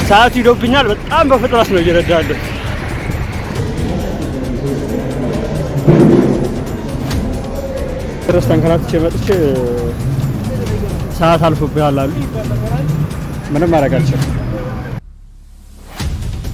ሰዓቱ ሂዶብኛል። በጣም በፍጥነት ነው እየነዳ ያለሁት። ድረስ ተንከራትቼ መጥቼ ሰዓት አልፎብኛል አሉ። ምንም ማድረግ አልችልም።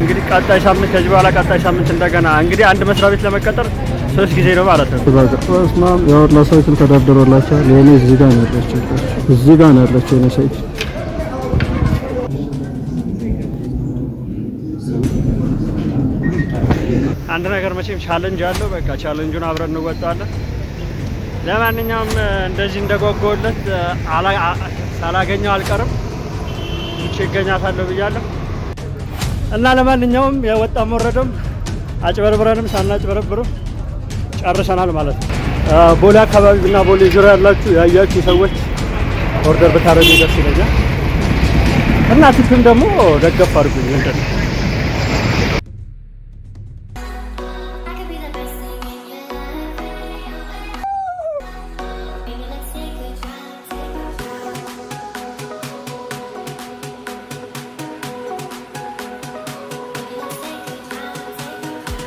እንግዲህ ቀጣይ ሳምንት፣ ከዚህ በኋላ ቀጣይ ሳምንት እንደገና እንግዲህ አንድ መስሪያ ቤት ለመቀጠር 3 ጊዜ ነው ማለት ነው። በስመ አብ፣ ያወላ ሳይክል ተደርድሮላቸዋል። የኔ እዚህ ጋር ነው ያለችው፣ እዚህ ጋር ነው ያለችው የኔ ሳይክል። አንድ ነገር መቼም challenge አለው። በቃ challenge ኡን አብረን እንወጣለን። ለማንኛውም እንደዚህ እንደጓጓሁለት ሳላገኘው አልቀርም። ውጭ ይገኛታለሁ ብያለሁ እና ለማንኛውም የወጣም ወረደም አጭበርብረንም ሳናጭበረብርም ጨርሰናል ማለት ነው። ቦሌ አካባቢ እና ቦሌ ዙሪያ ያላችሁ ያያችሁ ሰዎች order ብታደርጉ ደስ ይለኛል እና tip ም ደግሞ ደገፍ አድርጉኝ ምንድን ነው። I could be the best thing in your life. Baby, let's take a drive, take a drive. Baby, let's take a drive, take a drive. Baby, let's take a drive, take a drive.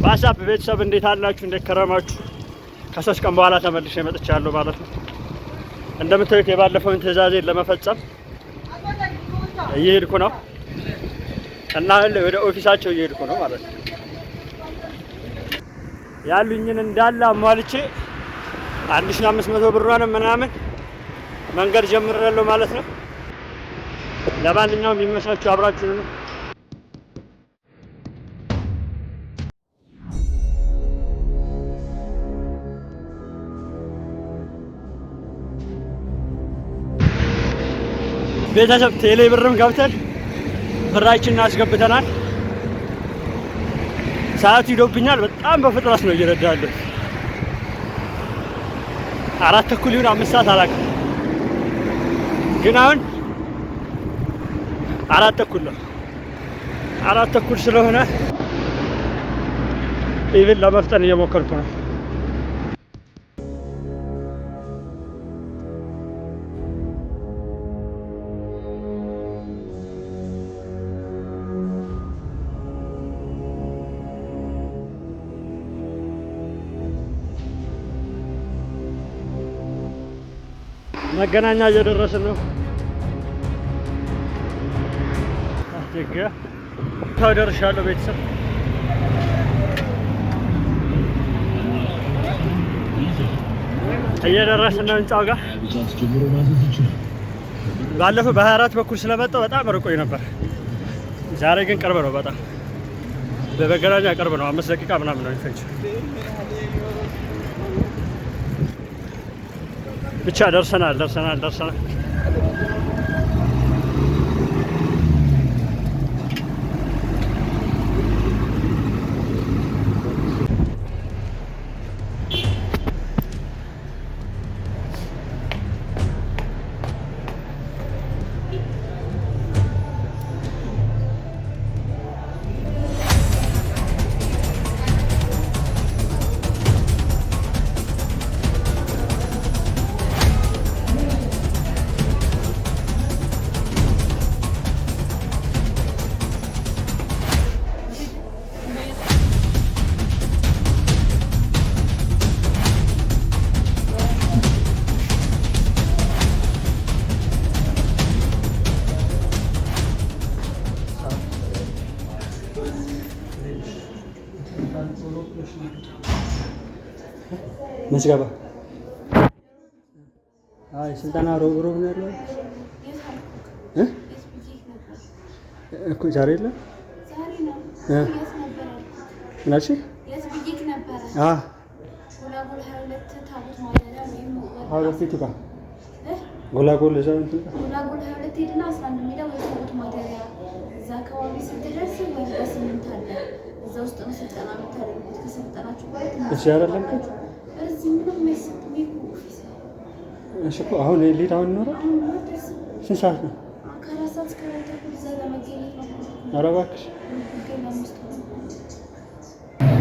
What's up ቤተሰብ፣ እንዴት አላችሁ? እንዴት ከረማችሁ? ከ3 ቀን በኋላ ተመልሼ መጥቻለሁ ማለት ነው። እንደምታዩት የባለፈውን ትዕዛዜን ለመፈጸም እየሄድኩ ነው እና አሁን ወደ office ኣቸው እየሄድኩ ነው ማለት ነው። ያሉኝን እንዳለ አሟልቼ 1500 ብሯንም ምናምን መንገድ ጀምሬያለሁ ማለት ነው። ለማንኛውም ይመቻችሁ፣ አብራችሁ ነው። ቤተሰብ ቴሌ ብርም ገብተን ብራችንን አስገብተናል። ሰዓቱ ሂዶብኛል። በጣም በፍጥነት ነው እየነዳ ያለሁት። 4:30 ይሁን 5 ሰዓት አላውቅም፣ ግን አሁን 4:30 ነው። 4:30 ስለሆነ even ለመፍጠን እየሞከርኩ ነው። መገናኛ እየደረስን ነው። አስቸገ ደርሻለሁ ቤተሰብ። እየደረስን ነው ህንጻው ጋር። ባለፈው በ24 በኩል ስለመጣው በጣም ርቆኝ ነበር። ዛሬ ግን ቅርብ ነው በጣም፣ በመገናኛ ቅርብ ነው። 5 ደቂቃ ምናምን ነው የሚፈጅ። ብቻ ደርሰናል፣ ደርሰናል፣ ደርሰናል። ምዝገባ አይ ስልጠና ሮብ ሮብ ነው ያለው እ እኮ ዛሬ የለም እ ምን አልሽኝ? አ 22 ፊቱ ጋር ጎላጎል እዛ እንትን ጋር አካባቢ ስትደርስ ወረዳ 8 አለ። እዛ ውስጥ ነው ስልጠና የምታደርጉት። ከሰልጠናችሁ በኋላ እዚህ አይደለም ግን? እዚህ ምንም አይሰጥም። ይሄ እኮ office ነው። እሺ እኮ አሁን ልሂድ፣ አሁን ይኖራል። አሁን አትደርስም። ስንት ሰዓት ነው? ከ4 ሰዓት እስከ 4:30 እዛ ለመገኘት ነው። ኧረ እባክሽ። ገና 5 ነው።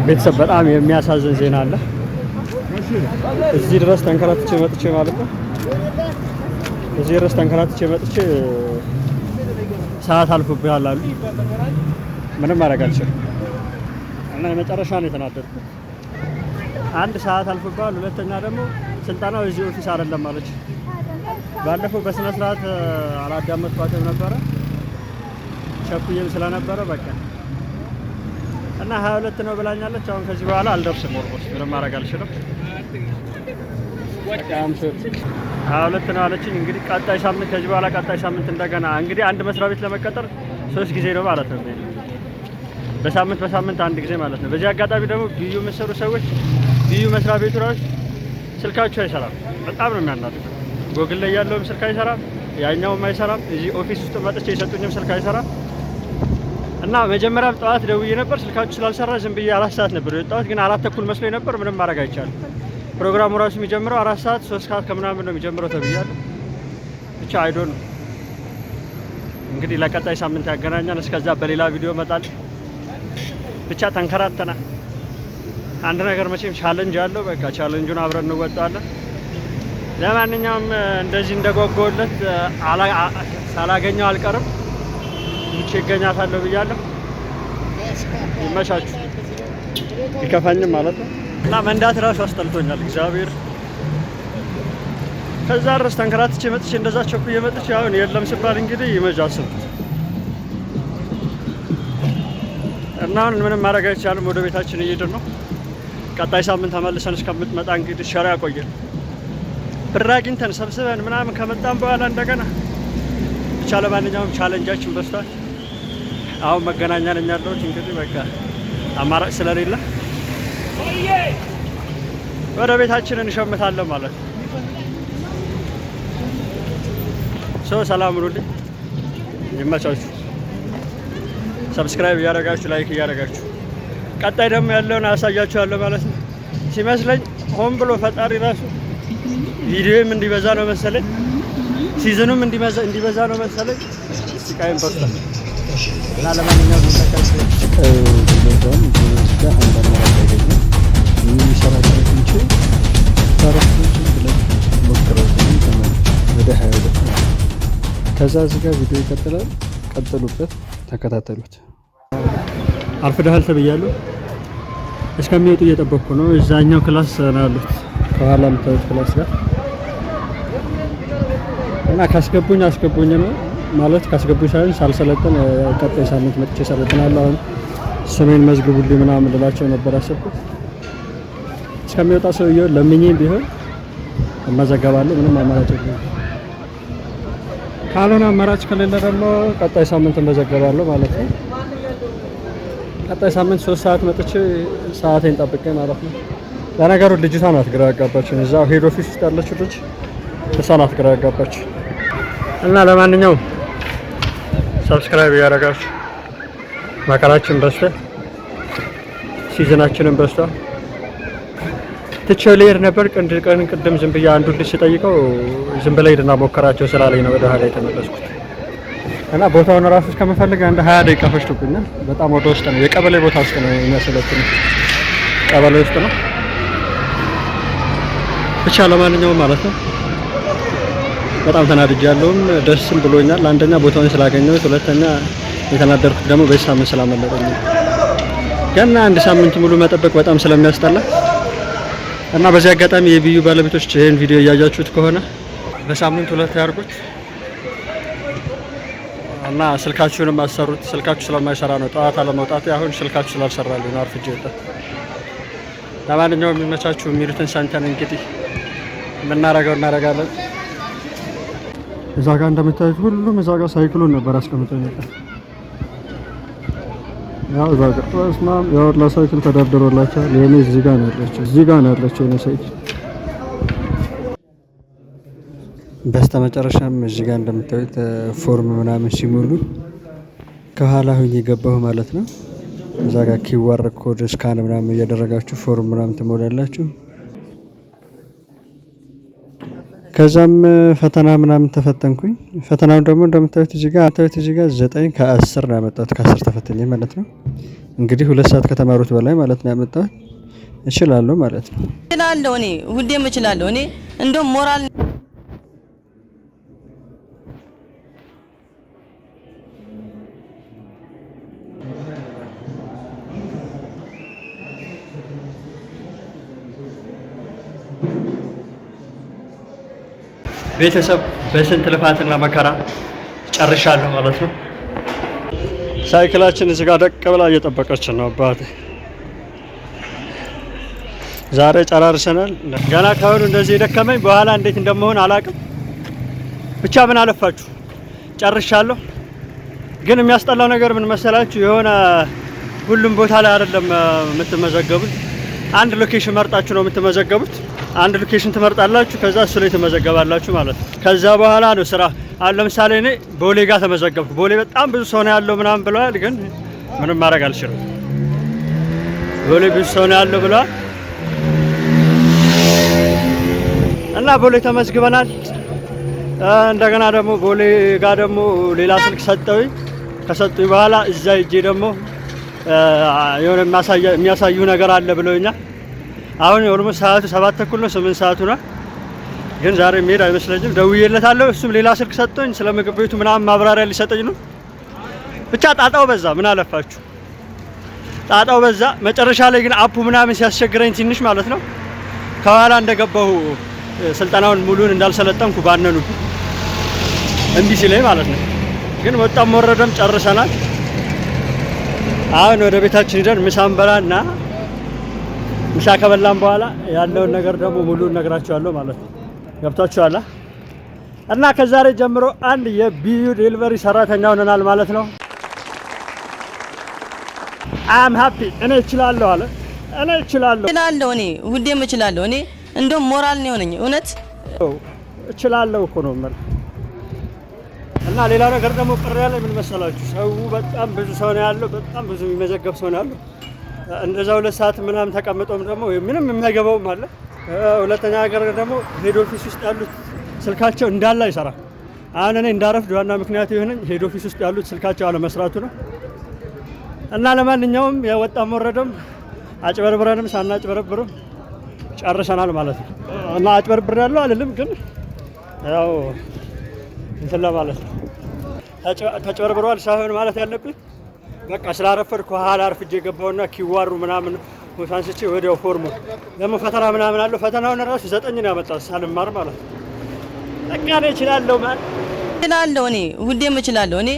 ቤተሰብ፣ በጣም የሚያሳዝን ዜና አለ። እዚህ ድረስ ተንከራትቼ መጥቼ ማለት ነው። እዚህ ድረስ ተንከራትቼ መጥቼ ሰዓት አልፎብሃል አሉ። ምንም ማድረግ አልችልም። እና የመጨረሻ ነው የተናደድኩት። አንድ ሰዓት አልፎብሃል፣ ሁለተኛ ደግሞ ስልጠናው እዚህ office አይደለም አለች። ባለፈው በስነ ስርዓት አላዳመጥኳትም ነበረ፣ ቸኩዬም ስለነበረ በቃ። እና 22 ነው ብላኛለች። አሁን ከዚህ በኋላ አልደርስም። Almost ምንም ማድረግ አልችልም። 22 ነው አለችኝ። እንግዲህ ቀጣይ ሳምንት፣ ከዚህ በኋላ ቀጣይ ሳምንት እንደገና። እንግዲህ አንድ መስሪያ ቤት ለመቀጠር ሶስት ጊዜ ነው ማለት ነው። በሳምንት በሳምንት አንድ ጊዜ ማለት ነው። በዚህ አጋጣሚ ደግሞ ቢዩ የምትሰሩ ሰዎች፣ ቢዩ መስሪያ ቤቱ ራሱ ስልካችሁ አይሰራም። በጣም ነው የሚያናድደው። ጎግል ላይ ያለውም ስልክ አይሰራም፣ ያኛውም አይሰራም። እዚህ office ውስጥ መጥቼ የሰጡኝም ስልክ አይሰራም። እና መጀመሪያም ጠዋት ደውዬ ነበር፣ ስልካችሁ ስላልሰራ ዝም ብዬ 4 ሰዓት ነበር የወጣሁት፣ ግን 4:30 መስሎኝ ነበር። ምንም ማድረግ አይቻልም። ፕሮግራሙ ራሱ የሚጀምረው 4 ሰዓት፣ 3 ሰዓት ከምናምን ነው የሚጀምረው ተብያለሁ። ብቻ I don't know። እንግዲህ ለቀጣይ ሳምንት ያገናኛል። እስከዛ በሌላ ቪዲዮ እመጣለሁ። ብቻ ተንከራተናል። አንድ ነገር መቼም challenge አለው። በቃ challenge ኡን አብረን እንወጣለን። ለማንኛውም እንደዚህ እንደጓጓሁለት ሳላገኘው አልቀርም። ብቻ ይገኛታለሁ ብያለሁ። ይመቻችሁ። ቢከፋኝም ማለት ነው። እና መንዳት ራሱ አስጠልቶኛል። እግዚአብሔር፣ ከዛ ድረስ ተንከራትቼ መጥቼ፣ እንደዛ ቸኩዬ መጥቼ አሁን የለም ስባል እንግዲህ ይመጃ አስቡት። እና አሁን ምንም ማድረግ አይቻልም። ወደ ቤታችን እየሄድን ነው። ቀጣይ ሳምንት ተመልሰን እስከምትመጣ እንግዲህ ሸራ ያቆየን። ብር አግኝተን ሰብስበን ምናምን ከመጣን በኋላ እንደገና። ብቻ ለማንኛውም challenge ኣችን በዝቷል። አሁን መገናኛ ነኝ ያለሁት። እንግዲህ በቃ አማራጭ ስለሌለ ወደ ቤታችን እንሸምታለን ማለት ነው። So ሰላም ሁኑልኝ፣ ይመቻችሁ። Subscribe እያደረጋችሁ፣ like እያደረጋችሁ ቀጣይ ደግሞ ያለውን አሳያችኋለሁ ማለት ነው። ሲመስለኝ ሆን ብሎ ፈጣሪ ራሱ ቪዲዮም እንዲበዛ ነው መሰለኝ፣ season ኑም እንዲበዛ ነው መሰለኝ። ስቃይም በዝቷል እና ለማንኛውም ይመቻችሁ። ስቃዩ ቢበዛም እዚህ ጋር አንድ አማራጭ ያገኘ የሚሰራ አግኝቼ ተረፍቶችን ብለን ሞክረው ተመለስ ወደ 22 ነው። ከዛ እዚህ ጋር ቪዲዮ ይቀጥላል። ቀጥሉበት፣ ተከታተሉት። አርፍደሃል ተብያለሁ። እስከሚወጡ እየጠበቅኩ ነው። እዛኛው class ነው ያሉት፣ ከኋላ የምታዩት class ጋር። እና ካስገቡኝ አስገቡኝ ነው ማለት፣ ካስገቡኝ ሳይሆን ሳልሰለጥን ቀጣይ ሳምንት መጥቼ ሰለጥናለሁ። አሁን ስሜን መዝግቡልኝ ምናምን ልላቸው ነበር ያሰብኩት። እስከሚወጣ ሰውየው ለምኜም ቢሆን እመዘገባለሁ። ምንም አማራጭ የለም። ካልሆነ፣ አማራጭ ከሌለ ደግሞ ቀጣይ ሳምንት እመዘገባለሁ ማለት ነው። ቀጣይ ሳምንት 3 ሰዓት መጥቼ ሰዓቴን ጠብቄ ማለት ነው። ለነገሩ ልጅቷ ናት ግራ ያጋባችን። እዛው head office ውስጥ ያለችው ልጅ እሷ ናት ግራ ያጋባችን። እና ለማንኛውም subscribe እያደረጋችሁ፣ መከራችን በዝቷል፣ season ኣችንን በዝቷል። ትቼው ልሄድ ነበር ቅንድ ቀን ቅድም ዝም ብዬ አንዱን ልጅ ስጠይቀው ዝም ብለህ ሂድና ሞከራቸው ስላለኝ ነው ወደ ኋላ የተመለስኩት። እና ቦታውን ራሱ እስከምፈልግ አንድ 20 ደቂቃ ፈጅቶብኛል። በጣም ወደ ውስጥ ነው፣ የቀበሌ ቦታ ውስጥ ነው የሚያሰለጥነው፣ ቀበሌ ውስጥ ነው። ብቻ ለማንኛውም ማለት ነው በጣም ተናድጃለሁም ደስም ብሎኛል። አንደኛ ቦታውን ስላገኘሁት፣ ሁለተኛ የተናደድኩት ደግሞ በዚህ ሳምንት ስላመለጠኝ ነው። ገና አንድ ሳምንት ሙሉ መጠበቅ በጣም ስለሚያስጠላ። እና በዚህ አጋጣሚ የቢዩ ባለቤቶች ይህን ቪዲዮ እያያችሁት ከሆነ በሳምንት ሁለት ያርጉት እና ስልካችሁንም አሰሩት። ስልካችሁ ስለማይሰራ ነው ጠዋት አለመውጣት። አሁን ስልካችሁ ስላልሰራልኝ ነው አርፍጄ የወጣሁት። ለማንኛውም የሚመቻችሁ፣ የሚሉትን ሰምተን እንግዲህ የምናረገው እናደርጋለን። እዛ ጋር እንደምታዩት ሁሉም እዛ ጋር ሳይክሉን ነበር አስቀምጦ የመጣ። ያው እዛ ጋር በስመ አብ፣ ያው ለሳይክል ተደርድሮላቸዋል። የኔ እዚህ ጋር ነው ያለችው፣ እዚህ ጋር ነው ያለችው የኔ ሳይክል። በስተመጨረሻም እዚህ ጋር እንደምታዩት ፎርም ምናምን ሲሞሉ ከኋላ ሁኜ ገባሁ ማለት ነው። እዛ ጋር QR code scan ምናምን እያደረጋችሁ ፎርም ምናምን ትሞላላችሁ። ከዛም ፈተና ምናምን ተፈተንኩኝ። ፈተናውን ደግሞ እንደምታዩት እዚህ ጋር 9 ከ10 ነው ያመጣሁት፣ ከ10 ተፈትኜ ማለት ነው። እንግዲህ 2 ሰዓት ከተማሩት በላይ ማለት ነው ያመጣሁት። እችላለሁ ማለት ነው። እችላለሁ፣ እኔ ሁሌም እችላለሁ። እኔ እንደውም ሞራል ቤተሰብ፣ በስንት ልፋትና መከራ ጨርሻለሁ ማለት ነው። ሳይክላችን እዚህ ጋር ደቅ ብላ እየጠበቀችን ነው። አባቴ፣ ዛሬ ጨራርሰናል። ገና ካሁኑ እንደዚህ የደከመኝ በኋላ እንዴት እንደመሆን አላቅም። ብቻ ምን አለፋችሁ ጨርሻለሁ። ግን የሚያስጠላው ነገር ምን መሰላችሁ? የሆነ ሁሉም ቦታ ላይ አይደለም የምትመዘገቡት። አንድ location መርጣችሁ ነው የምትመዘገቡት። አንድ location ትመርጣላችሁ፣ ከዛ እሱ ላይ ትመዘገባላችሁ ማለት ነው። ከዛ በኋላ ነው ስራ። አሁን ለምሳሌ እኔ ቦሌ ጋር ተመዘገብኩ። ቦሌ በጣም ብዙ ሰው ነው ያለው ምናምን ብለዋል፣ ግን ምንም ማድረግ አልችልም። ቦሌ ብዙ ሰው ነው ያለው ብለዋል እና ቦሌ ተመዝግበናል። እንደገና ደግሞ ቦሌ ጋር ደግሞ ሌላ ስልክ ሰጠውኝ። ከሰጡኝ በኋላ እዛ ሂጄ ደግሞ የሆነ የሚያሳዩ ነገር አለ ብለውኛል። አሁን almost ሰዓቱ 7:30 ነው፣ 8 ሰዓቱ ነው። ግን ዛሬ የሚሄድ አይመስለኝም። ደውዬለታለሁ። እሱም ሌላ ስልክ ሰጠኝ። ስለ ምግብ ቤቱ ምናምን ማብራሪያ ሊሰጠኝ ነው። ብቻ ጣጣው በዛ። ምን አለፋችሁ ጣጣው በዛ። መጨረሻ ላይ ግን app ኡ ምናምን ሲያስቸግረኝ ትንሽ ማለት ነው፣ ከኋላ እንደገባሁ ስልጠናውን ሙሉን እንዳልሰለጠንኩ ባነኑብኝ፣ እምቢ ሲለኝ ማለት ነው። ግን ወጣም ወረደም ጨርሰናል። አሁን ወደ ቤታችን ሂደን ምሳ እንበላና ምሳ ከበላን በኋላ ያለውን ነገር ደግሞ ሙሉን እነግራችኋለሁ ማለት ነው። ገብቷችኋል? እና ከዛሬ ጀምሮ አንድ የቢዩ delivery ሰራተኛ ሆነናል ማለት ነው። I'm happy። እኔ እችላለሁ አለ። እኔ እችላለሁ። እችላለሁ፣ እኔ ሁሌም እችላለሁ። እኔ እንደውም ሞራል ነው የሆነኝ እውነት። እችላለሁ እኮ ነው የምልህ። እና ሌላ ነገር ደግሞ ቅር ያለኝ ምን መሰላችሁ? ሰው በጣም ብዙ ሰው ነው ያለው። በጣም ብዙ የሚመዘገብ ሰው ነው ያለው። እንደዛ 2 ሰዓት ምናምን ተቀምጦም ደግሞ ምንም የማይገባውም አለ። ሁለተኛ ነገር ደግሞ head office ውስጥ ያሉት ስልካቸው እንዳለ አይሰራም። አሁን እኔ እንዳረፍድ ዋና ምክንያት የሆነኝ head office ውስጥ ያሉት ስልካቸው አለመስራቱ ነው። እና ለማንኛውም የወጣም ወረደም አጭበርብረንም ሳናጭበረብርም ጨርሰናል ማለት ነው። እና አጭበርብር ያለው አልልም፣ ግን ያው እንትን ለማለት ነው። ተጭበርብሯል ሳይሆን ማለት ያለብኝ በቃ ስላረፈድኩ ኋላ አርፍጄ የገባውና QR ኡ ምናምን አንስቼ ወዲያው ፎርሙ ደግሞ ፈተና ምናምን አለው። ፈተናውን ራሱ 9 ነው ያመጣው ሳልማር ማለት ነው። በቃ እኔ እችላለሁ ማለት እችላለሁ፣ እኔ ሁሌም እችላለሁ። እኔ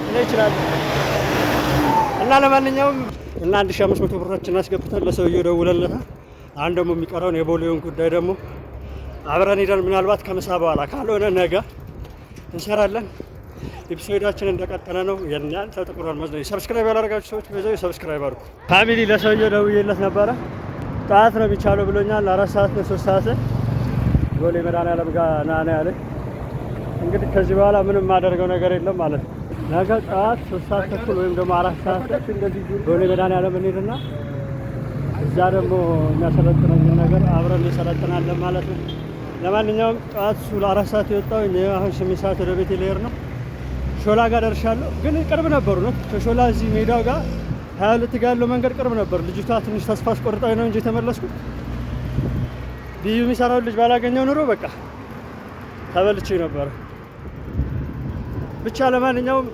እኔ እችላለሁ። እና ለማንኛውም እና 1500 ብራችን አስገብተን ለሰውየው ደውለንለታል። አሁን ደግሞ የሚቀረውን የቦሌውን ጉዳይ ደግሞ አብረን ሄደን ምናልባት ከምሳ በኋላ ካልሆነ ነገ እንሰራለን። Episode ኣችን እንደቀጠለ ነው። የእናንተ ጥቁር አልማዝ ነው። Subscribe ያላደረጋችሁ ሰዎች በዛው subscribe አድርጉ። Family፣ ለሰውየው ደውዬለት ነበረ። ጠዋት ነው የሚቻለው ብሎኛል። 4 ሰዓት ነው፣ 3 ሰዓት ላይ ቦሌ መድኃኒዓለም ጋር ና ነው ያለኝ። እንግዲህ ከዚህ በኋላ ምንም የማደርገው ነገር የለም ማለት ነው። ነገ ጠዋት 3 ሰዓት ተኩል ወይም ደግሞ 4 ሰዓት ላይ ቦሌ መድኃኒዓለም እንሄድና እዛ ደግሞ የሚያሰለጥነኝን ነገር አብረን እንሰለጥናለን ማለት ነው። ለማንኛውም ጠዋት እሱ ለ4 ሰዓት የወጣው እኔ አሁን 8 ሰዓት ወደ ቤቴ ልሄድ ነው። ሾላ ጋር ደርሻለሁ፣ ግን ቅርብ ነበሩ ነው። ከሾላ እዚህ ሜዳው ጋር 22 ጋር ያለው መንገድ ቅርብ ነበር። ልጅቷ ትንሽ ተስፋ አስቆርጣኝ ነው እንጂ የተመለስኩት። ቢዩ የሚሰራውን ልጅ ባላገኘው ኑሮ በቃ ተበልቼ ነበረ። ብቻ ለማንኛውም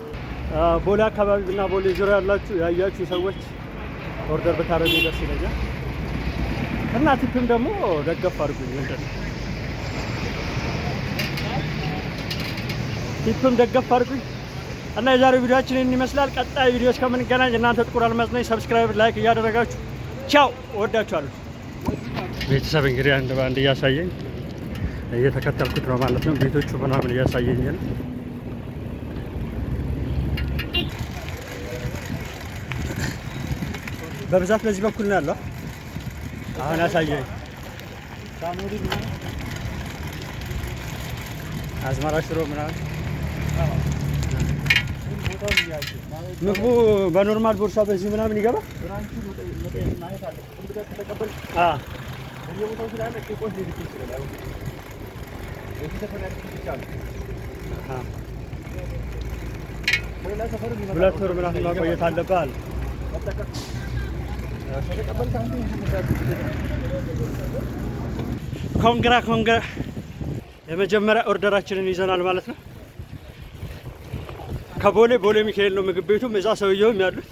ቦሌ አካባቢ እና ቦሌ ዙሪያ ያላችሁ ያያችሁ ሰዎች order ብታደርጉ ደስ ይለኛል። እና tip ም ደግሞ ደገፍ አድርጉኝ። ምንድን ነው፣ tip ም ደገፍ አድርጉኝ። እና የዛሬው ቪዲዮአችን ይህን ይመስላል። ቀጣይ ቪዲዮ እስከምንገናኝ እናንተ ጥቁር አልማዝ ነኝ። Subscribe፣ like እያደረጋችሁ ቻው። እወዳችኋለሁ። ቤተሰብ፣ እንግዲህ አንድ በአንድ እያሳየኝ እየተከተልኩት ነው ማለት ነው። ቤቶቹ ምናምን እያሳየኝ ነው። በብዛት በዚህ በኩል ነው ያለው። አሁን ያሳየኝ አዝመራ ሽሮ ምናምን። ምግቡ በ normal ቦርሳ በዚህ ምናምን ይገባል። Branch ኡ መጠየቅ ማየት አለ። ዝም ብለህ ከተቀበልክ በየቦታው ስላለ ቂርቆስ ሊልክ ይችላል። አሁን እዚህ ሰፈር ያሉት ብቻ ነው። ከሌላ ሰፈርም ይመጣሉ። 2 ወር ምናምን ማቆየት አለብህ አለ። መጠቀም ከተቀበልክ አንዱ መስራት ግዴታ ነው። Congra, congra፣ የመጀመሪያ order ኣችንን ይዘናል ማለት ነው። ከቦሌ ቦሌ ሚካኤል ነው ምግብ ቤቱም እዛ ሰውየውም ያሉት።